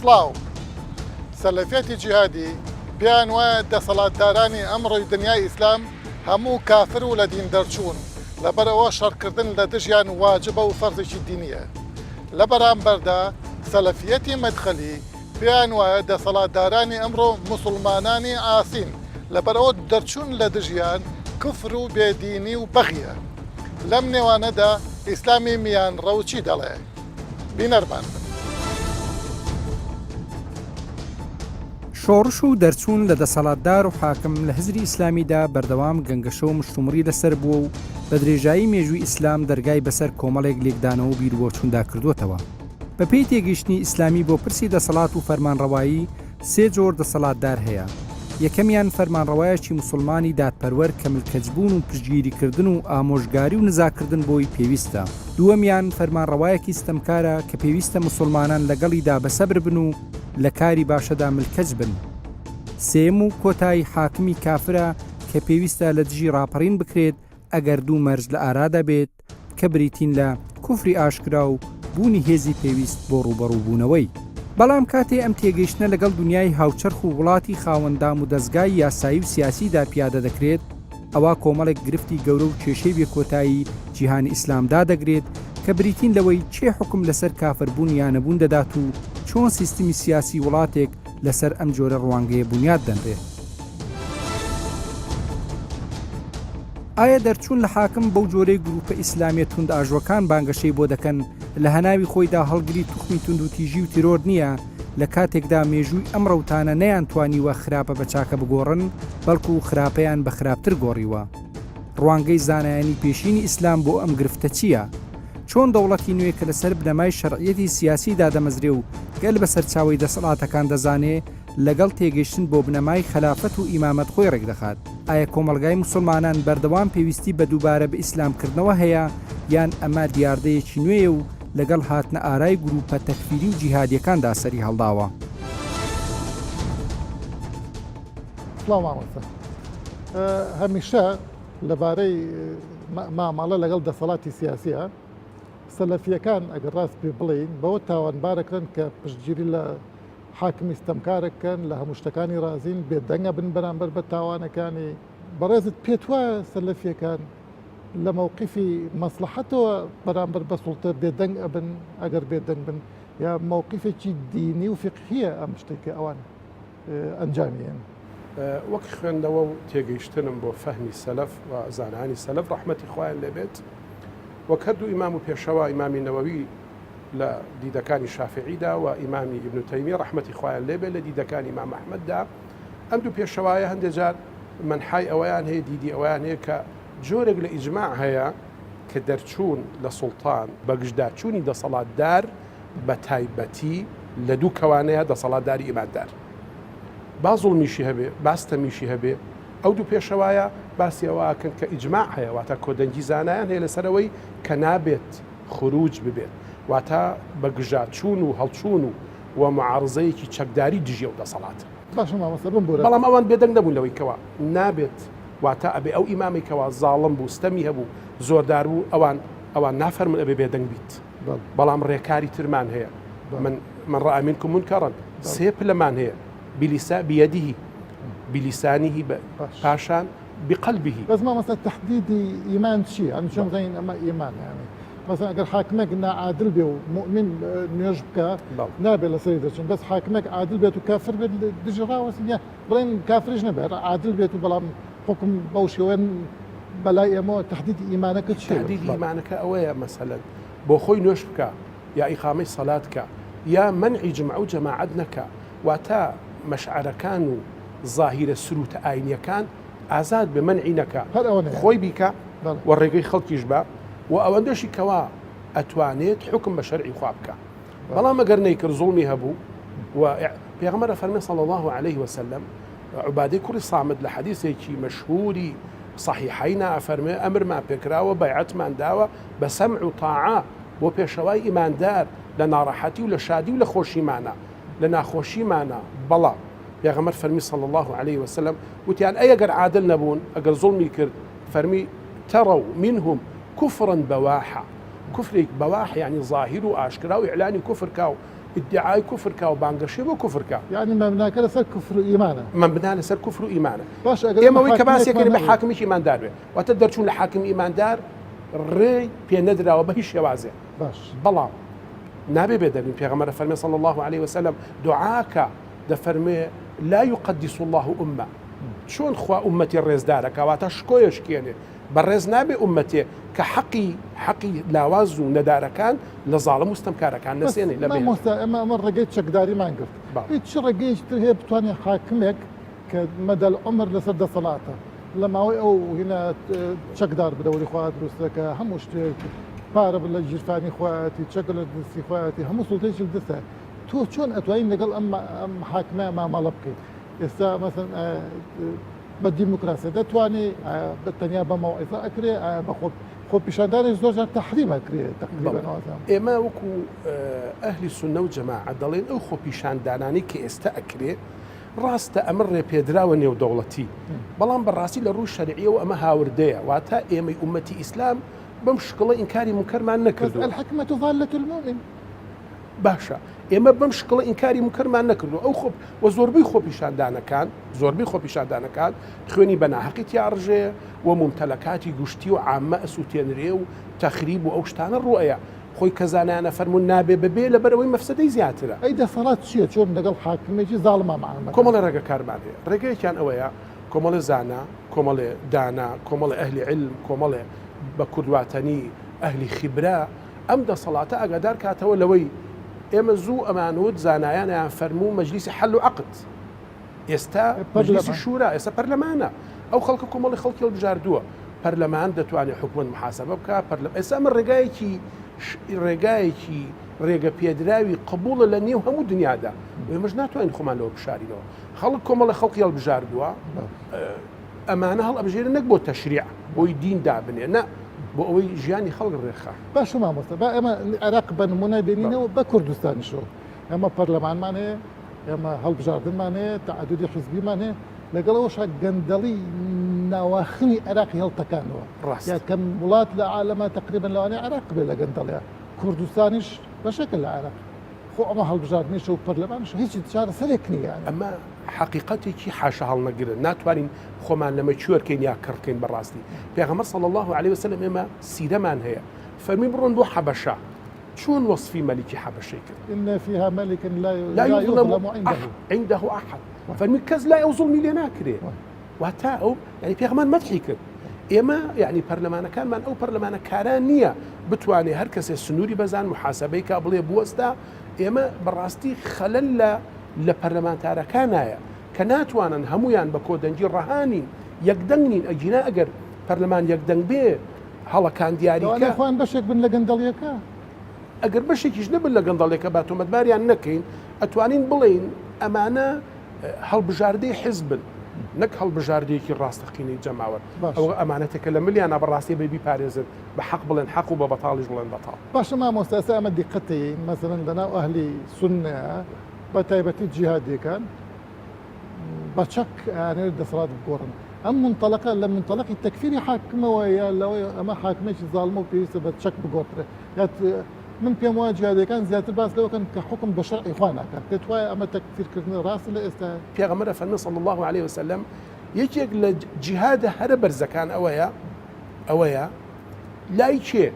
سڵاو. سەلەفیەتی جیهادی پێیان وایە دەسەڵاتدارانی ئەمڕۆی دنیای ئیسلام هەموو کافر و لە دین دەرچوون، لەبەرئەوە شەڕکردن لە دژیان واجبە و فەرزێکی دینییە. لە بەرامبەردا سەلەفیەتی مەدخەلی پێیان وایە دەسەڵاتدارانی ئەمڕۆ موسوڵمانانی عاسین، لەبەرئەوە دەرچوون لە دژیان کفر و بێ دینی و بەغیە. لەم نێوانەدا ئیسلامی میانڕەو چی دەڵێ؟ بینەرمان بن. شۆڕش و دەرچوون لە دەسەڵاتدار و حاکم لە هزری ئیسلامیدا بەردەوام گەنگەشە و مشتومڕی لەسەر بووە و بە درێژایی مێژووی ئیسلام دەرگای بەسەر کۆمەڵێک لێکدانەوە و بیروبۆچووندا کردووەتەوە. بەپێی تێگەیشتنی ئیسلامی بۆ پرسی دەسەڵات و فەرمانڕەوایی، سێ جۆر دەسەڵاتدار هەیە، یەکەمیان فەرمانڕەوایەکی موسوڵمانی دادپەروەر کە ملکەچبوون و پشتگیریکردن و ئامۆژگاری و نزاکردن بۆی پێویستە. دووەمیان فەرمانڕەوایەکی ستەمکارە کە پێویستە موسوڵمانان لەگەڵیدا بەسەبر بن و لە کاری باشەدا ملکەچ بن. سێیەم و کۆتایی حاکمی کافرە کە پێویستە لە دژی ڕاپەڕین بکرێت ئەگەر دوو مەرج لە ئارادا بێت کە بریتین لە کوفری ئاشکرا و بوونی هێزی پێویست بۆ ڕووبەڕووبوونەوەی. بەڵام کاتێ ئەم تێگەیشتنە لەگەڵ دونیای هاوچەرخ و وڵاتی خاوەن دام و دەزگای یاسایی و سیاسیدا پیادە دەکرێت، ئەوا کۆمەڵێک گرفتی گەورە و کێشەی بێ کۆتایی جیهانی ئیسلام دادەگرێت کە بریتین لەوەی کێ حوکم لەسەر کافربوون یا نەبوون دەدات و چۆن سیستمی سیاسی وڵاتێک لەسەر ئەم جۆرە ڕوانگەیە بونیاد دەنرێت. ئایا دەرچوون لە حاکم بەو جۆرەی گروپە ئیسلامیە توندئاژۆکان بانگەشەی بۆ دەکەن لە هەناوی خۆیدا هەڵگری توخمی توندوتیژی و تیرۆر نییە لە کاتێکدا مێژووی ئەم ڕەوتانە نەیانتوانیوە خراپە بە چاکە بگۆڕن بەڵکو خراپەیان بە خراپتر گۆڕیوە؟ ڕوانگەی زانایانی پێشینی ئیسلام بۆ ئەم گرفتە چییە؟ چۆن دەوڵەتی نوێ کە لەسەر بنەمای شەرعیەتی سیاسی دادەمەزرێ و گەل بە سەرچاوەی دەسەڵاتەکان دەزانێ لەگەڵ تێگەیشتن بۆ بنەمای خەلافەت و ئیمامەت خۆی ڕێکدەخات؟ ئایا کۆمەڵگای موسڵمانان بەردەوام پێویستی بە دووبارە بەئیسلامکردنەوە هەیە یان ئەمە دیاردەیەکی نوێیە و لەگەڵ هاتنە ئارای گرووپە تەکفیری و جیهادیەکاندا سەری هەڵداوە؟ سڵاو مامۆستا هەمیشە لەبارەی مامەڵە لەگەڵ دەسەڵاتی سیاسیە سەلەفیەکان ئەگەر ڕاست پێ بڵێین بەوە تاوانبارەکرن کە پشتگیری لە حاکمی ستەمکارەکەن لە هەموو شتەکانی ڕازین بێدەنگە بن بەرامبەر بە تاوانەکانی بەڕێزت پێت وایە سەلەفیەکان لە مەوقفی مەسلحەتەوە بەرامبەر بە سوڵتە بێدەنگ ئەبن ئەگەر بێدەنگ بن یا مەوقفێکی دینی و فقهیە ئەم شتێک کە ئەوان ئەنجامی هێن. وەک خوێندنەوە و تێگەیشتنم بۆ فەهمی سەلەف و زانایانی سەلەف ڕەحمەتی خوایان لێ بێت، وەک هەردوو ئیمام و پێشەوا ئیمامی نەوەوی لە دیدەکانی شافعیدا و ئیمامی ئیبن تەیمیە ڕەحمەتی خوایان لێ بێت لە دیدەکانی ئیمام ئەحمەددا، ئەم دوو پێشەوایە هەندێ جار مەنحای ئەوەیان هەیە دیدی ئەوەیان هەیە کە جۆرێک لە ئیجماع هەیە کە دەرچوون لە سوڵتان بەگژداچوونی دەسەڵاتدار بە تایبەتی لە دوو کەوانەیە دەسەڵاتداری ئیماندار با زوڵمیشی هەبێ با ستەمیشی هەبێ ئەو دوو پێشەوایە باسی ئەوە ئەکەن کە ئیجماع هەیە واتە کۆدەنگی زانایان هەیە لەسەرەوەی کە نابێت خروج ببێت واتە بە گژاچوون و هەڵچوون و و معارزەیەکی چەکداری دژی ئەو دەسەڵات. باشە مامۆستا بمبورە. بەڵام ئەوان بێدەنگ نەبوون لەوەی کەوا نابێت واتە ئەبێ ئەو ئیمامەی کەوا زاڵم بوو ستەمی هەبوو زۆردار بوو ئەوان ئەوان نافەرمون ئەبێ بێدەنگ بیت. بەڵام ڕێکاری ترمان هەیە من من رأى منكم منكرا سێ پلەمان هەیە بلیسا بيده بلسانه پاشان بقلبه بەس مامۆستا تحدیدی ئیمان چییە ئەم چۆن زانین ئەمە ئیمان یعنی مەسەن ئەگەر حاکمێک ناعادل بێ و مؤمن نوێژ بکە نابێت لەسەری دەچن بەس حاکمێک عادل بێت و کافر بێت دژی ڕاوەستن یا بڵێن کافریش نەبێت عادل بێت و بەڵام حکم بەو شێوەیە بەلای ئێمەوە تهدیدی ئیمانەکە چییە؟ تهدیدی ئیمانەکە ئەوەیە مەسەلەن بۆ خۆی نوێژ بکا یا ئیقامەی سەلات کا یا مەنعی جمعە و جەماعەت نەکا واتە مەشعەرەکان و زاهیرە سروتە ئاینیەکان ئازاد بێ مەنعی نەکا هەر ئەوە نەیە. خۆی بیکا بەڵێ. و ڕێگەی خەڵکیش با و ئەوەندەشی کەوا ئەتوانێت حوکم بە شەرعی خوا بکا بەڵام ئەگەر نەیکرد زوڵمی هەبوو و پێغەمبەر ئەفەرمێ صلی الله علیه وسلم عوبادەی کوڕی صامت لە حەدیسێکی مەشهوری صحیحەینا ئەفەرموێ ئەمرمان پێکراوە بەیعەتمان داوە بە سەمع و تاعە بۆ پێشەوای ئیماندار لە ناڕەحەتی و لە شادی و لە خۆشیمانە لە ناخۆشیمانە بەڵام پێغەمبەر فەرمی صلی الله علیه وسلم وتیان ئەی ئەگەر عادل نەبوون ئەگەر زوڵمی کرد فەرمی تروا منهم کفرا بواحا کوفرێک بەواح یعنی ظاهر و ئاشکرا و ئیعلانی کوفر کا و. ئیدعای کوفر کا و بانگەشەی بۆ کوفر کا. یانی مەبناکە لەسەر کوفر و ئیمانە. مەبنا لەسەر کوفر و ئیمانە. باشە ئەگەر ئێمە ئەوەی کە باسی حاکمێکمان ئەکەین بە هەبێ. حاکمێکی ئیماندار بێ. واتە دەرچوون لە حاکمی ئیماندار ڕێی پێ نەدراوە بە هیچ شێوازێ. باش. بەڵام نابێ بێدەنگ بین. پێغەمبەر ئەفەرمێ صلی اللە علیە وسلم دوعاکە دەفەرموێ لا یقدس اللە امە چۆن خوا ئوممەتی ڕێزدار ئەکا واتە شکۆی ئەشکێنێ بەڕێز نابێ ئوممەتێ کە حەقی حەقی لاواز و نەدارەکان لە زاڵم و ستەمکارەکان بەس نەسێنێ لە بێ مامۆستا ئێمە ئەمە ڕێگەی چەکداریمان گرت بەڵێ. هیچ چ ڕێگەیەکی تر هەیە بتوانێ حاکمێک کە مەدەل عومر لەسەر دەسەڵاتە لە ماوەی ئەو هینە چەکدار بدەوری خوا دروستە کە هەموو شتێک پارە لە گیرفانی خۆیەتی چەک لە دەستی خۆیەتی هەموو سوڵتەیەکی لە دەستە تۆ چۆن ئەتوانی لەگەڵ ئەم ئەم حاکمە مامەڵە بکەیت ئێستا مەسەن بە دیموکراسی دەتوانی بە تەنیا بە مەوعیزە ئەکرێ بە خۆ خۆپیشاندانێک زۆر جار تەحریم ئەکرێ تەقریبا وازانم. ئێمە وەکو ئەهلی سوننە و جەماعە دەڵێین ئەو خۆپیشاندانانەی کە ئێستا ئەکرێ ڕاستە ئەمە ڕێپێدراوە نێودەوڵەتی بەڵام بەڕاستی لە ڕووی شەرعیەوە ئەمە هاوردەیە واتە ئێمەی ئومەتی ئیسلام بەم شکڵە ئینکاری مونکەرمان بەس نەکردووە. الحکمە ضالە المؤمن. باشە ئێمە بەم شکڵە ئینکاری مونکەرمان نەکردووە ئەو خۆ و زۆربەی خۆپیشاندانەکان زۆربەی خۆپیشاندانەکان خوێنی بە ناهەقی تیا ڕژێ و مومتەلەکاتی گشتی و عامە ئەسووتێنرێ و تەخریب و ئەو شتانە ڕووئەیا خۆی کە زانایان ئەفەرموون نابێ ببێ لەبەرئەوەی مەفسەدەی زیاترە. ئەی دەسەڵات چییە چۆن لەگەڵ حاکمێکی زاڵما مەعامەلە کۆمەڵێ ڕێگەکارمان هەیە ڕێگەیەکیان ئەوەیە کۆمەڵێ زانا کۆمەڵێ دانا کۆمەڵێ ئەهلی عیلم کۆمەڵێ بە کوردواتەنی ئەهلی خیبرە ئەم دەسەڵاتە ئاگادار کاتەوە لەوەی ئێمە زوو ئەمانوت زانایان ئەیان فەرموو مەجلیسی حەل و عەقد ئێستا مەجلیسی شورا ئێستا پەرلەمانە ئەو خەڵکە کۆمەڵی خەڵکی هەڵبژاردووە پەرلەمان دەتوانێت حکومەت محاسبە بکە پەرلەم ئێستا ئەمە ڕێگایەکی ڕێگایەکی ڕێگە پێدراوی قبوڵە لە نێو هەموو دنیادا ئێمەش ناتوانین خۆمان لەوە بشارینەوە خەڵک کۆمەڵە خەڵکی هەڵبژاردووە ئەمانە هەڵئەبژێرن نەک بۆ تەشریع بۆی دین دابنێ نا بۆ ئەوەی ژیانی خەڵک ڕێکخا. باشە مامۆستا با ئێمە عێراق بە نمونە بێنینەوە بە کوردستانیشەوە ئێمە پەرلەمانمان هەیە ئێمە هەڵبژاردنمان هەیە تەعەدودی حیزبیمان هەیە لەگەڵ ئەوەشا گەندەڵی ناواخنی عێراقی هەڵتەکانەوە ڕاست یا کەم وڵات لە عالەما تقریبا لەوانەیە عێراق بێ لە گەندەڵیا کوردستانیش بەشێکە لە عێراق خۆ ئەمە هەڵبژاردنیشە و پەرلەمانیشە هیچ چارەسەرێک نییە یانی. ئەمە حەقیقەتێکی حاشاهەڵنەگرە ناتوانین خۆمان لەمە کوێر کەین یا کڕ کەین بەڕاستی پێغەمبەر صلی اللە علیه وسلم ئێمە سیرەمان هەیە فەرمی بڕۆن بۆ حەبەشە چۆن وەصفی مەلیکی حەبەشەی کرد إن فيها ملكا لا لا يظلم عنده عنده أحد فەرمی کەس لای ئەو زوڵمی لێ ناکرێ واتا ئەو یعنی پێغەمبەر مەدحی کرد ئێمە یعنی پەرلەمانەکانمان ئەو پەرلەمانە کارا نییە بتوانێ هەر کەسێ سنووری بەزان محاسبەی کا بڵێ بوەستە ئێمە بەڕاستی خەلەل لە لە پەرلەمانتارەکانایە کە ناتوانن هەمویان بە کۆدەنگی ڕەها نین یەکدەنگ نین ئەگینا ئەگەر پەرلەمان یەکدەنگ بێ هەڵەکان دیاریکە خۆیان بەشێک بن لە گەندەڵیەکە ئەگەر بەشێکیش نەبن لە گەندەڵیەکە با تۆمەتباریان نەکەین ئەتوانین بڵێین ئەمانە هەڵبژاردەی حزبن نەک هەڵبژاردەیەکی ڕاستەقینەی جەماوەر ئەوە ئەمانەتێکە لە ملیانە بەڕاستی بێ بیپارێزن بە حەق بڵێن حەق و بە بەتاڵیش بڵێن بەتاڵ. باشە مامۆستا ئێستا ئێمە دیقەتەیەین مەسەلەن لەناو ئەهلی سوننە بە تایبەتی جیهادیەکان بە چەک ئەیانەوێت دەسەڵات بگۆڕن ئەم منتەلەقە لە منتەلەقی تەکفیری حاکمەوە یا لەوەی ئەمە حاکمێکی زاڵمە و پێویستە بە چەک بگۆڕدرێ یا من پێم وایە جیهادیەکان زیاتر باس لەوە کەن کە حوکم بە شەرعی خوا ناکات پێت وایە ئەمە تەکفیرکردن ڕاستە لە ئێستا؟ پێغەمبەر ئەفەرمێ صلی اللە علیە وسلم یەکێک لە جیهادە هەرە بەرزەکان ئەوەیە ئەوەیە لای کێ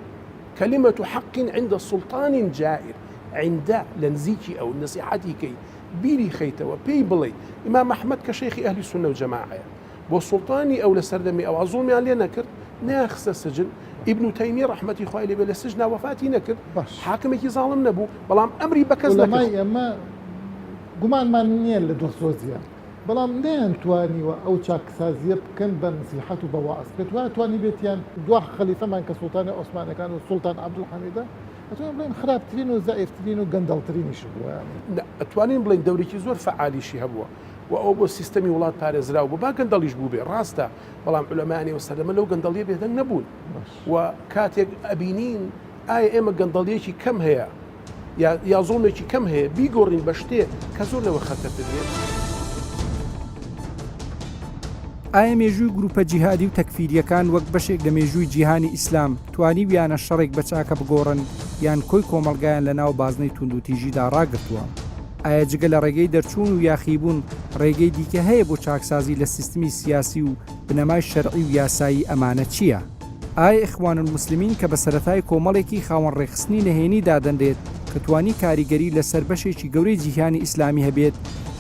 کلمة حق عند سلطان جائر عند لە نزیکی ئەو نەسیحەتی کەی بیری خەیتەوە پێی بڵێی ئیمام ئەحمەد کە شەیخی ئەهلی سوننە و جەماعەیە بۆ سوڵتانی ئەو لە سەردەمی ئەوە زوڵمیان لێ نەکرد نەیانخستە سجن ئیبن تەیمیە ڕەحمەتی خوای لێ بێ لە سجنا وەفاتی نەکرد باش حاکمێکی زاڵم نەبوو بەڵام ئەمری بە کەس نەکرد. عولەمای ئێمە گومانمان نییە لە دڵسۆزیان بەڵام نەیانتوانیوە ئەو چاکسازییە بکەن بە نسیحەت و بە وەعز پێت وایە توانیبێتیان دوا خەلیفەمان کە سوڵتانی عوسمانەکان و سوڵتان عەبدولحەمیدە ئەتوانین بڵێین خراپترین و زەعیفترین و گەندەڵترینیش بووە یانی. نا ئەتوانین بڵێین دەورێکی زۆر فەعالیشی هەبووە و ئەوە بۆ سیستەمی وڵات پارێزراو بوو با گەندەڵیش بووبێ ڕاستە بەڵام عولەمایانی ئەو سەردەمە لەو گەندەڵیە بێدەنگ نەبوون و کاتێک ئەبینین ئایا ئێمە گەندەڵیەکی کەم هەیە یا یا زوڵمێکی کەم هەیە بیگۆڕین بە شتێ کە زۆر لەوە خەتەرتر بێت. ئایا مێژووی گروپە جیهادی و تەکفیرییەکان وەک بەشێک لە مێژووی جیهانی ئیسلام توانیویانە شەڕێک بە چاکە بگۆڕن؟ یان کۆی کۆمەڵگایان لە ناو بازنەی توندوتیژیدا ڕاگرتووە؟ ئایا جگە لە ڕێگەی دەرچوون و یاخیبوون ڕێگەی دیکە هەیە بۆ چاکسازی لە سیستمی سیاسی و بنەمای شەرعی و یاسایی ئەمانە چییە؟ ئایا ئیخوانولموسلمین کە بە سەرەتای کۆمەڵێکی خاوەن ڕێکخستنی نهێنی دادەنرێت کە توانی کاریگەری لەسەر بەشێکی گەورەی جیهانی ئیسلامی هەبێت،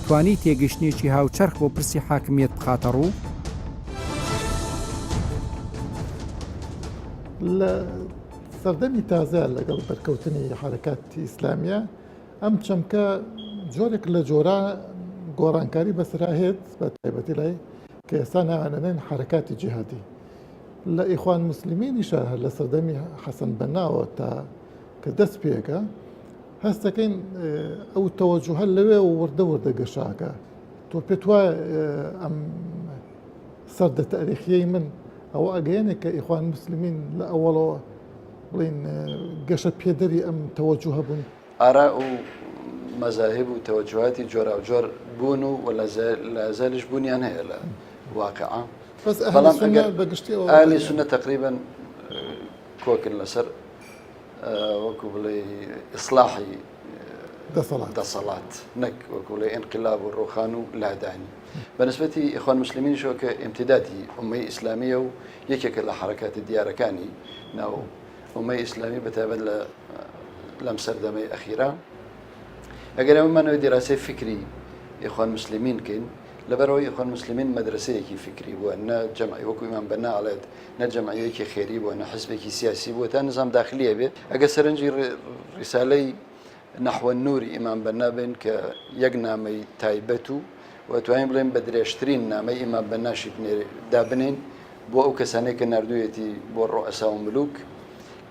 توانی تێگەشتنێکی هاوچەرخ بۆ پرسی حاکمیەت بخاتە ڕوو؟ لە سەردەمی تازە لەگەڵ دەرکەوتنی حەرەکاتی ئیسلامیە ئەم چەمکە جۆرێک لە جۆرا گۆڕانکاری بەسەرا هێت بە تایبەتی لای کە ئێستا ناویان حەرەکاتی جیهادی لە ئیخوان موسلمینیشە هەر لە سەردەمی حەسەن بەناوە تا کە دەست پێکە هەستەکەین ئەو تەوەجوهە لەوێ و وردە وردە گەشاکە تۆ پێت وایە ئەم سەردە تاریخیەی من ئەوە ئەگەیەنێک کە ئیخوان موسلمین لە ئەوەڵەوە بڵین گەشە پێدەری ئەم تەوەجوهە بوون؟ ئاراء و مەزاهب و تەوەجوهاتی جۆراوجۆر بوون و و لازالیش بوونیان هەیە لە واقعا بەس ئەهلی بەڵام سوننە ئەگەر بە گشتی ئەوە ئەهلی وتەنیان. سوننە تەقریبەن کۆکن لەسەر وەکو بڵێی ئیسلاحی دەسەڵات. دەسەڵات نەک وەکو بڵێی ئینقلاب و ڕووخان و لادانی. بە نسبەتی ئیخوان موسلمینیشەوە کە ئیمتیدادی ئوممەی ئیسلامییە و یەکێکە لە حەرەکاتە دیارەکانی ناو ئوممەی ئیسلامی بە تایبەت لە لەم سەردەمەی ئەخیرا ئەگەر ئێمە دیراسەی فکری ئیخوان موسلمین کەین لەبەرئەوەی ئیخوان موسلمین مەدرەسەیەکی فیکری بووە نە جەمعی وەکو ئیمام بەنا ئەڵێت نە جەمعیەکی خێری بووە نە حزبێکی سیاسی بووە تا نظام داخلیە بێ ئەگەر سەرنجی ڕیسالەی نحو النور ئیمام بەنا بین کە یەک نامەی تایبەت و و توانین بڵێن بە درێژترین نامەی ئیمام بەناشی دابنین بۆ ئەو کەسانەی کە نردوویەتی بۆ ڕۆئەسا و ملوک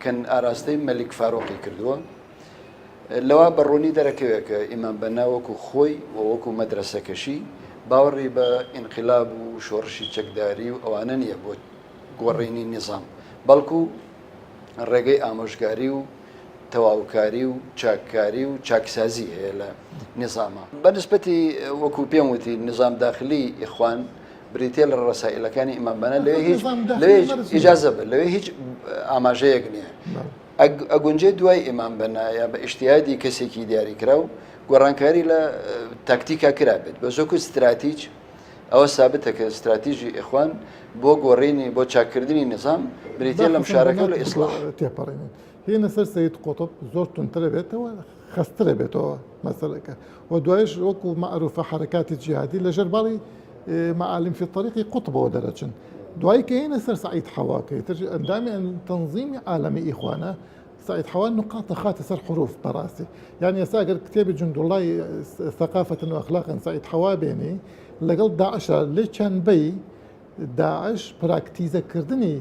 کە ئاراستەی مەلیک فاروقی کردووە لەوە بە ڕوونی دەرەکەوێت کە ئیمام بەننا وەکو خۆی و وەکو مەدرەسەکەشی باوەڕی بە ئینقلاب و شۆڕشی چەکداری و ئەوانە نییە بۆ گۆڕینی نیزام، بەڵکو ڕێگەی ئامۆژگاری و تەواوکاری و چاککاری و چاکسازی هەیە لە نیزامە. بە نسبەتی وەکو پێم وتی نیزام داخلی ئیخوان بریتیە لە ڕەسائیلەکانی ئیمام بەنا لەوێ هیچ لەوێ ئیجازە بە لەوێ هیچ ئاماژەیەک نییە. ئەگونجێ دوای ئیمام بەنا یا بە ئیجتیهادی کەسێکی دیاریکراو گۆڕانکاری لە تاکتیکا کرابێت بە زۆک و ستراتیج ئەوە سابتە کە ستراتیژی ئیخوان بۆ گۆڕینی بۆ چاککردنی نظام بریتە لەم شارەکە لە ئیسلاح تێپەڕێنین هێنە سەر سید قوتب زۆر تونترە بێتەوە خەسترە بێتەوە مەسەلەکە و دوایش وەکو مەعروفە حەرەکاتی جیهادی لەژێر باڵی معالم فی طریقی قوتبەوە دەرەچن دوایی کە هێنە سەر سعید حەوا کە ئیتر ئەندامی تەنظیمی عالەمی ئیخوانە سعید حەوا نقاط دەخاتە سەر حروف بەڕاستی یعنی ئێستا ئەگەر کتێبی جندوڵای ثقافەتن و ئەخلاقن سعید حەوا بێنی لەگەڵ داعشە لێ چەند بەی داعش پراکتیزەکردنی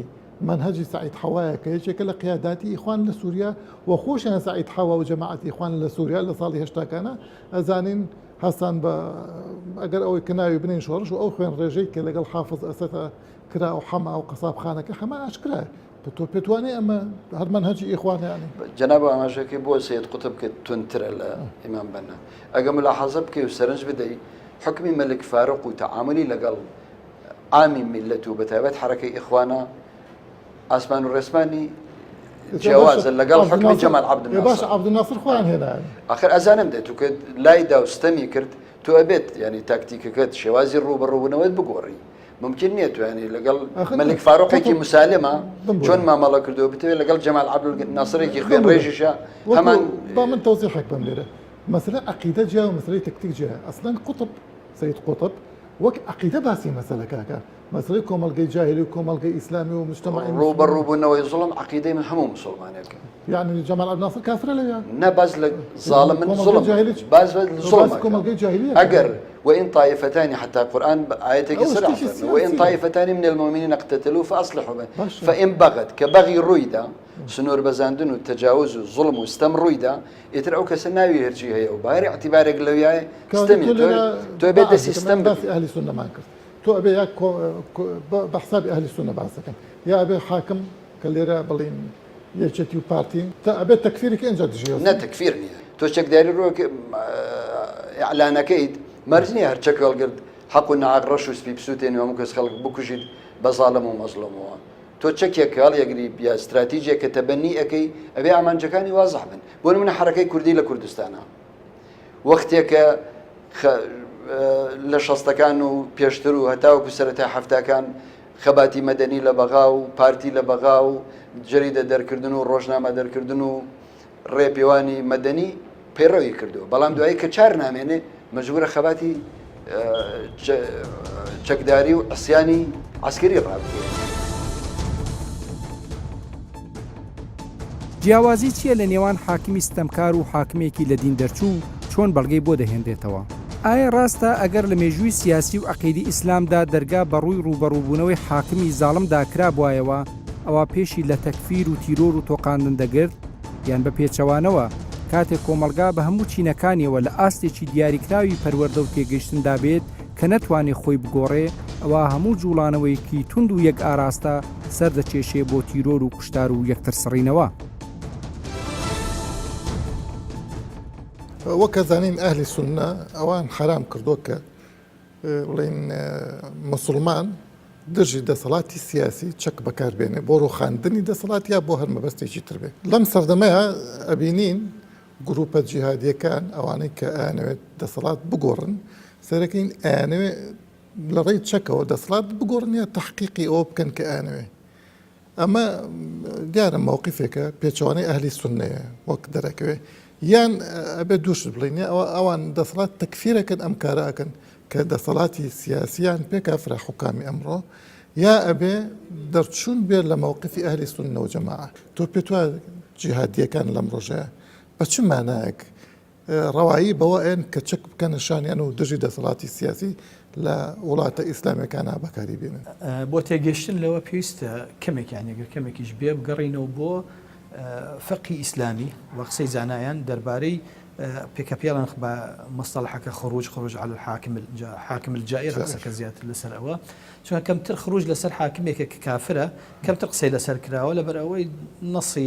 مەنهەجی سەعید حەوایە کە یەکێکە لە قیاداتی ئیخوان لە سووریا و خۆشیان سەعید حەوا و جەماعەتی ئیخوان لە سووریا لە ساڵی هەشتاکانە ئەزانین هەستان بە ئەگەر ئەوەی کە ناوی بنین شۆڕش و ئەو خوێن ڕێژەی کە لەگەڵ حافظ ئەسەدە کرا و حەما و قەسابخانەکە حەما ئاشکرایە تۆ پێت وانیە ئەمە هەر مەنهەجی ئیخوانە یانی؟ جەناب ئاماژەکەی بۆ سید قوتب کە توندترە لە ئیمام بەنا ئەگە ملاحەزە بکەی و سەرنج بدەی حوکمی مەلک فاروق و تەعامولی لەگەڵ عامی میللەت و بەتایبەت حەرەکەی ئیخوانە ئاسمان و ڕێسمانی جیاوازە لەگەڵ حکومی جەمال عەبدولناسر باش عەبدولناسر خۆیان هێنا ئاخر ئەزانم دێت و کە لای دا و ستەمی کرد تۆ ئەبێت ینی تاکتیکەکەت شێوازی ڕووبەڕووبوونەوەت بگۆڕی ممکن نییە توانی لەگەڵ مەلیک فاروقێکی مسالمە چۆن مامەڵە کردو بتەوێت لەگەڵ جەمال عەبدولناسرێکی خوێن ڕێژیشە هەمان با من تەوزیحێک بم لێرە مەسەلە عەقیدە جیا و مەسەلەی تەکتیک جیا ئەسڵەن قوتب سەید قوتب وەک عەقیدە باسی مەسەلەکە ئەکا مەسەلەی کۆمەڵگەی جاهیلی و کۆمەڵگەی ئیسلامی و مجتەمەعی ڕووبەڕووبوونەوەی زوڵم عەقیدەی من هەموو موسڵمانێکە. یەعنی جەمال عەبدولناسر کافرە لەویا؟ نا باس لە زاڵم من زوڵم باس لە زوڵم کۆمەڵگەی جاهیلی ئەگەر وإن طائفتان حتى قورئان ئایەتێکی سەر وإن طائفتان من المؤمنين اقتتلوا فأصلحوا فإن بغت کە بەغی ڕوویدا سنوور بەزاندن و تەجاوز و زوڵم و ستەم ڕوویدا ئیتر ئەو کەسە ناوی هەرچی هەیە و باری اعتیبارێک لەویایە ستەمی تۆ بێت دەستی ستەم باسی ئەهلی سوننەمان کرد تۆ ئەبێ یا بە حسابی ئەهلی سوننە باس دەکەن یا ئەبێ حاکم کە لێرە بڵین یەکێتی و پارتی تا ئەبێت تەکفیری کە ئینجا دژی نە تەکفیر نییە تۆ چەکداری ڕۆ ئیعلانەکەیت مەرج نییە هەر چەک هەڵگرت حەق و ناحەق ڕەش و سپی بسووتێنی و هەموو کەس خەڵک بکوژیت بە زاڵم و مەزڵومەوە. تۆ چەکێک هەڵیەگری یا ستراتیجێک کە تەبەنی ئەەکەی ئەبێ ئامانجەکانی وازح بن بۆ نمونە حرەکەی کوردی لە کوردستانە وەختێکە لە شەستەکان و پێشتر و هەتاوەکو سەرەتای حەفتاکان خەباتی مەدەنی لە بەغا و پارتی لە بەغا و جەریدە دەرکردن و ڕۆژنامە دەرکردن و ڕێپێوانی مەدەنی پەیڕەوی کردووە بەڵام دوایی کە چار نامێنێ مەجبورە خەباتی چەکداری و عسیانی عسکری ڕابگەیەنێ. جیاوازی چییە لە نێوان حاکمی ستەمکار و حاکمێکی لە دین دەرچوو و چۆن بەڵگەی بۆ دەهێنرێتەوە؟ ئایا ڕاستە ئەگەر لە مێژووی سیاسی و عەقیدی ئیسلامدا دەرگا بە ڕووی ڕووبەڕووبوونەوەی حاکمی زاڵمدا کرابوایەوە ئەوا پێشی لە تەکفیر و تیرۆر و تۆقاندن دەگرت؟ یان بە پێچەوانەوە کاتێک کۆمەڵگا بە هەموو چینەکانیەوە لە ئاستێکی دیاریکراوی پەروەردە و تێگەیشتندا بێت کە نەتوانێ خۆی بگۆڕێ ئەوا هەموو جوڵانەوەیەکی توند و یەک ئاراستە سەر دەکێشێ بۆ تیرۆر و کوشتار و یەکتر سڕینەوە. وەک ئەزانین ئەهلی سوننە ئەوان حەرام کردووە کە بڵێین موسڵمان دژی دەسەڵاتی سیاسی چەک بەکار بێنێ بۆ ڕوخاندنی دەسەڵات یا بۆ هەر مەبەستێکی تر بێ. لەم سەردەمەیا ئەبینین گروپە جیهادیەکان ئەوانەی کە ئەیانەوێت دەسەڵات بگۆڕن سەرەکەین ئەیانەوێت لە ڕێی چەکەوە دەسەڵات بگۆڕن یا تەحقیقی ئەوە بکەن کە ئەیانەوێت. ئەمە دیارە مەوقیفێکە پێچەوانەی ئەهلی سوننەیە وەک دەرەکەوێ یان ئەبێ دووشت بڵێین یا ئەوە ئەوان دەسەڵات تەکفیرەکەن ئەم کارە ئەکەن کە دەسەڵاتی سیاسیان پێ کافرە حوکامی ئەمڕۆ یا ئەبێ دەرچوون بێ لە مەوقیفی ئەهلی سوننە و جەماعە تۆ پێت وایە جیهادیەکان لەم ڕۆژەیە بە چ مانایەک ڕەوایی بەوە ئەیەن کە چەک بکەنە شانیان و دژی دەسەڵاتی سیاسی لە وڵاتە ئیسلامیەکانا بەکاری بێنن. بۆ تێگەشتن لەوە پێویستە کەمێک یان ئەگەر کەمێکیش بێ بگەڕێینەوە بۆ فقهی ئیسلامی و قسەی زانایان دەربارەی پێکە پێڵێن بە مستەڵحەکە خروج خروج علی الحاکم حاکم الجائر قسەکە زیاتر لەسەر ئەوە چونکە کەمتر خروج لەسەر حاکمێکە کە کافرە کەمتر قسەی لەسەر کراوە لەبەر ئەوەی نەسی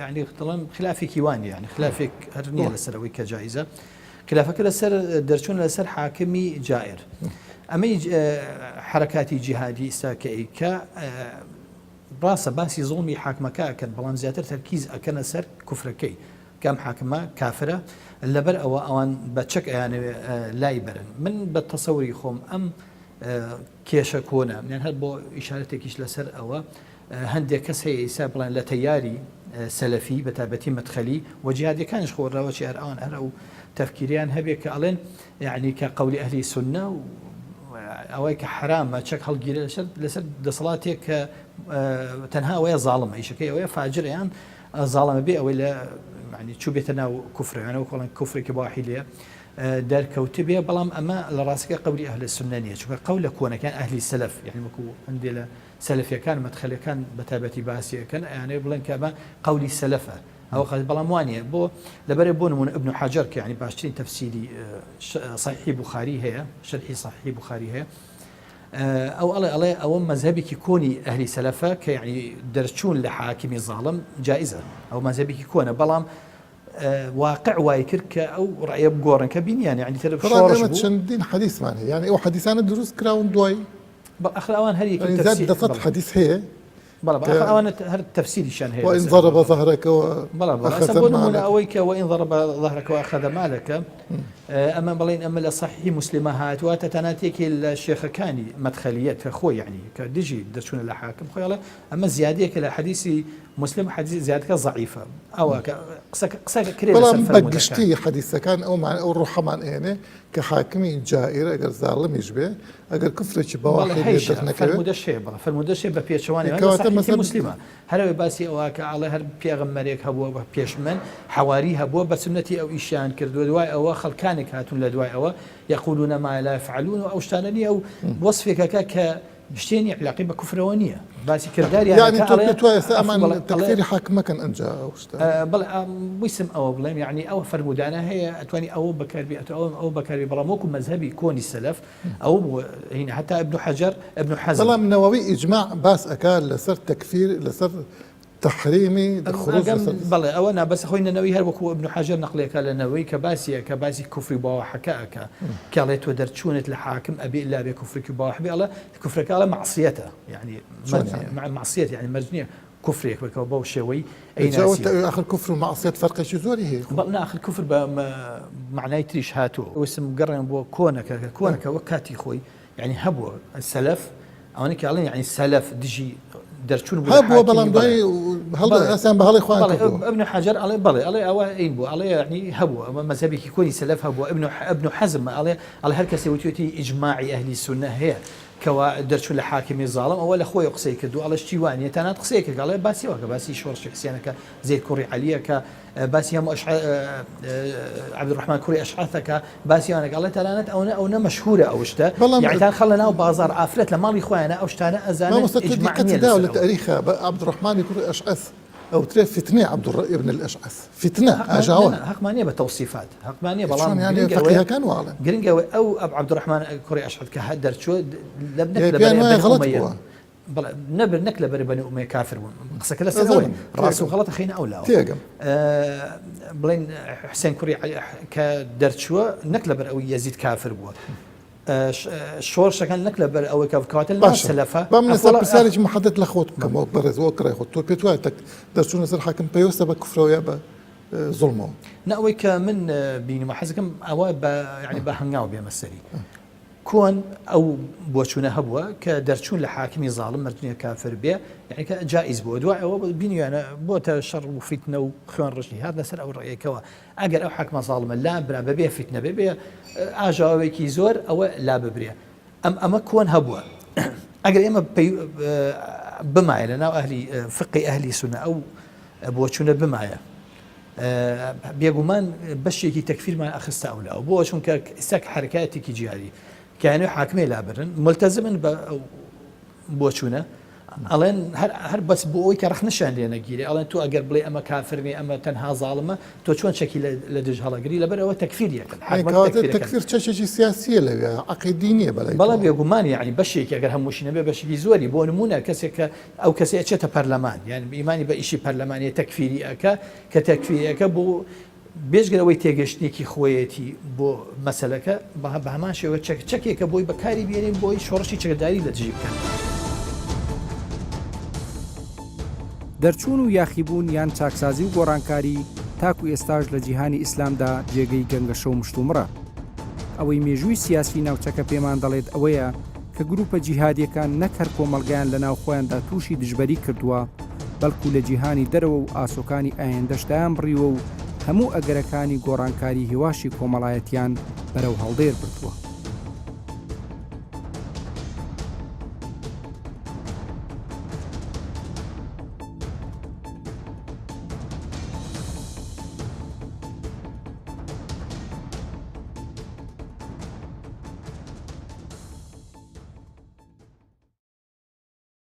یعنی دەڵێم خلافێکی وان یعنی خلافێک هەر نییە لەسەر ئەوەی کە جایزە خلافەکە لەسەر دەرچوون لەسەر حاکمی جائر ئەمەی حرکاتی جیهادی ئیستا کە ئەیکا ڕاستە باسی زوڵمی حاکمەکە ئەکەن بەڵام زیاتر تەرکیز ئەکەنە سەر کوفرەکەی کە ئەم حاکمە کافرە لەبەر ئەوە ئەوان بە چەک ئەیانەوێ لای بەرن من بە تەسەوری خۆم ئەم کێشە کۆنە یان هەر بۆ ئیشارەتێکیش لەسەر ئەوە هەندێک کەس هەیە ئیسا بڵێن لە تەیاری سەلەفی بە تایبەتی مەدخەلی و جیهادیەکانیش خۆ ڕەوەچی هەر ئەوان هەر ئەو تەفکیریان هەبێ کە ئەڵێن یعنی کە قەولی ئەهلی سوننە و ئەوەی کە حرامە چەک هەڵگیرە لەسەر لەسەر دەسەڵاتێک کە تەنها ئەوەیە زاڵمە ئیشەکەی ئەوەیە فاجریان زاڵمە بێ ئەوەی لە یعنی چوو بێتە ناو کوفرەوە کۆڵن کوفرێکی باحی لێ دەرکەوتبێ بەڵام ئەمە لە ڕاستیدا قەولی ئەهل سوننە نییە چونکە قەول لە کۆنەکان ئەهلی سەلەف یعنی وەکو هەندێ لە سەلەفیەکان مەدخەلەکان بە تایبەتی باسی ئەکەن ئەیانەوێ بڵێن کە ئەمە قەولی سەلەفە ئەو قەل بەڵام وانە بۆ لەبەرێ بۆ نمونە ابن حەجەر کە یعنی باشترین تەفسیری صحیحی بوخاری هەیە شەرحی صحیحی بوخاری هەیە ئەو ئەڵێ ئەڵێ ئەوە مەزهەبێکی کۆنی ئەهلی سەلەفە کە یعنی دەرچوون لە حاکمی زاڵم جائزە ئەو مەزهەبێکی کۆنە بەڵام واقع وای کرد کە ئەو ڕەئیە بگۆڕن کە بینیان یعنی تر شۆڕش بوو. چەندین حەدیسمان هەیە یعنی ئەو حەدیسانە دروست کراون دوای بەڵ ئەخر ئەوان هەر یەکی یعنی زیاد لە سەد حەدیس هەیە بەڵێ بەڵێ ئەخر ئەوان هەر تەفسیریشیان هەیە وإن ضرب ظهرك بەڵێ بەڵێ ئەسە بۆ نموونە ئەوەی کە وإن ضرب ظهرك وأخذ مالك ئەمە بڵێن ئەمە لە صحیح مسلمە هاتووە تەنانەت یەکێ لە شێخەکانی مەدخەلیەت کە خۆی یعنی کە دژی دەچوونە لە حاکم خۆی ئەڵێ ئەمە زیادەیەکە لە حەدیسی مسلم حەدیث زیادەکە ضعیفە ئەوە کە قسەکە قسەکە کرێ بەڵام لەسەر بە فەرموودەکان. گشتی حەدیسەکان ئەومان ئەو ڕۆحەمان ئێنێ کە حاکمی جائیر ئەگەر زاڵمیش بێ ئەگەر کوفرێکی بەڵێ بەواحی لێ هەیشە دەرنەکەوێ فەرموودەش هەیە بەڵێ فەرموودەش هەیە بە پێچەوانەوە لە کەواتە صحیحی مەسەل مسلمە هەر ئەوێ باسی ئەوە کە ئەڵێ هەر پێغەمبەرێک هەبووە بە پێش من حەواری هەبووە بە سوننەتی ئەو ئیشیان کردووە دوای ئەوە خەڵکانێک هاتوون لە دوای ئەوە یقولون ما لا یفعلون و ئەو شتانە نییە ئەو وەسفێکەکە کە شتێ نیە علاقەی بە کوفرەوە نییە باسی کرداریان یعنی ئەکا تۆ ئەڵێ پێت وایە ئێستا عەفو ئەمان بەڵێ ئەڵێ تەکفیری حاکم مەکەن ئەنجا ئەو شتە بەڵێ ویستم ئەوە بڵێم یعنی ئەوە فەرموودانە هەیە ئەتوانی ئەوە بەکاربی ئەتو ئەوە ئەوە بەکاربی بەڵام وەکو مەزهەبی کۆنی سەلەف ئەوە بوو هینە هەتا ابن حەجەر ابن حەزم بەڵام نەوەوی ئیجماع باس ئەکا لەسەر تەکفیر لەسەر. تەحریمی خروج لەسەر بەڵێ ئەوە نا بەس خۆی نەنەوی هەر وەکو ابن حەجەر نەقلێکە لە نەوەی کە باسی ئەکا باسی کوفری باوەحەکە ئەکا کە ئەڵێ تۆ دەرچوونت لە حاکم ئەبێ ئلا بێ کوفرێکی باوەح بێ ئەڵێ کوفرەکە ئەڵێ مەعسیەتە یعنی مەعسیەت یعنی مەرج نییە کوفرێک بکەوە بەو شێوەی ئاخر کوفر و مەعسیەت فەرقێکی زۆری هەیە بەڵ ناخر کوفر بە معنای تریش هاتووە وسم گەڕێن بۆ کۆنەکە کە کۆنەکە وەک کاتی خۆی یانی هەبووە سەلەف ئەوانەی کە ئەڵێن یانی سەلەف دژی دەرچوون بوو هەبووە بەڵام دوای هەڵسان بە هەڵی خۆیان کردووە. ابن حجر ئەڵێ بەڵێ ئەڵێ ئەوە ئەین بوو ئەڵێ یانی هەبوو ئەمە مەزهەبێکی کۆنی سەلەف هەبووە ابن ابن حزم ئەڵێ ئەڵێ هەر کەسێ وتوێتی ئیجماعی ئەهلی سوننە هەیە کەوا دەرچوون لە حاکمی زاڵم ئەوە لە خۆی قسەی کردو ئەڵێ شتی وا نییە تەنانەت قسەی کرد ئەڵێ باسی وەکە باسی شۆڕشی حسێنەکە زەید کوڕی عەلیەکە باسی هەموو عەبدولڕەحمان کوڕی ئەشعەثەکە باسی ئەوانەکە ئەڵێ تەنانەت ئەونە ئەونە مەشهورە ئەو شتە بەڵام یعنی تان خەڵ لە ناو بازاڕ ئافرەت لە ماڵی خۆیانە ئەو شتانە ئەزانن مامۆستا تۆ ئیجماع دیقەتت نییە داوە لەسەر لە ئەوە تاریخا بە عەبدولڕەحمانی کوڕی ئەشعەث ئەوترێ فتنەی عەبدوڕ ابن الاشعث فتنە هەقمان ئاژاوە نا نا هەقمان نییە بە تەوسیفات هەقمان نییە بەڵام چۆن یانی گرنگ ئەوەیە فەقیهەکان وا ئەڵێن گرنگ ئەوەیە ئەو عەبدولڕەحمان کوڕی ئەشعەث کە دەرچووە لە نەک یانی لەبەر پێیان وایە بەنی غەڵەت ئومەیە بووە بەڵێ نەبر نەک لەبەر بەنی ئومەیە کافر بوون قسەکە لەسەر ئەوەیە ئەزانم ڕاست و تێگەم غەڵەت خەینە ئەو لاوە تێگەم بڵێن حسێن کوڕی کە دەرچووە نەک لەبەر ئەوەی یەزید کافر بووە شۆڕشەکان نەک لەبەر ئەوەی کە کەواتە لە باشە سەلەفە با من ئێستا ئەفڵە پرسیارێکی محدد لە خۆت بکەم وەک بەڕێز وەک ڕای خۆت تۆ پێت وایە تەک دەرچوونە سەر حاکم پەیوەستە بە کوفرەوە یا بە زوڵمەوە؟ نا ئەوەی کە من بینیمە حەزەکەم ئەوە بە یعنی بە هەنگاو بێمە سەری کۆن ئەو بۆچوونە هەبووە کە دەرچوون لە حاکمی زاڵم مەرج نییە کافر بێ یعنی کە جائیز بووە دوای ئەوە بینیویانە بۆتە شەڕ و فیتنە و خوێن ڕژنی هات لەسەر ئەو ڕێیەکەوە ئەگەر ئەو حاکمە زاڵمە لا برا بەبێ فیتنە بێ بێ ئاژاوەیەکی زۆر ئەوە لا ببرێ ئەم ئەمە کۆن هەبووە ئەگەر ئێمە بمایە لە ناو ئەهلی فقی ئەهلی سونە ئەو بۆچوونە بمایە بێگومان بەشێکی تەکفیرمان ئەخستە ئەولاوە بۆ چونکە ئێستا کە حەرەکاتێکی جیهادی کە یانەوێ حاکمێ لابرن ملتەزمن بە ئەو بۆچوونە ئەڵێن هەر هەر بەس بۆ ئەوی کە ڕەخنەشیان لێ نەگیرێ ئەڵێن تۆ ئەگەر بڵێ ئەمە کافر نیە ئەمە تەنها زاڵمە تۆ چۆن چەکی لە دژ هەڵەگری لەبەر ئەوە تەکفیر یەکەن حاکمەکە کەواتە تەکفیرەکەن تەکفیر چەکێکی سیاسیە لەوێ عەقیدی نییە بەلای بەڵێ تۆوە بێگومان یعنی بەشێکی ئەگەر هەمووشی نەبێ بەشێکی زۆری بۆ نموونە کەسێک کە ئەو کەسەی ئەچێتە پەرلەمان یان ئیمانی بە ئیشی پەرلەمانیە تەکفیری ئەکا کە تەکفیری ئەکا بۆ بێجگە لەوەی تێگەشتنێکی خۆیەتی بۆ مەسەلەکە بە هەمان شێوە چەک چەکێکە بۆی بەکاری بێنین بۆی شۆڕشی چەکداری لە دژی بکەن. دەرچوون و یاخیبوون یان چاکسازی و گۆڕانکاری تاکو ئێستاش لە جیهانی ئیسلامدا جێگەی گەنگەشە و مشتومڕە. ئەوەی مێژووی سیاسی ناوچەکە پێمان دەڵێت ئەوەیە کە گروپە جیهادیەکان نەک هەر کۆمەڵگایان لە ناو خۆیاندا تووشی دژبەری کردووە، بەڵکو لە جیهانی دەرەوە و ئاسۆکانی ئایندەش دایانبڕیوە و هەموو ئەگەرەکانی گۆڕانکاری هێواشی کۆمەڵایەتیان بەرەو هەڵدێر بردووە.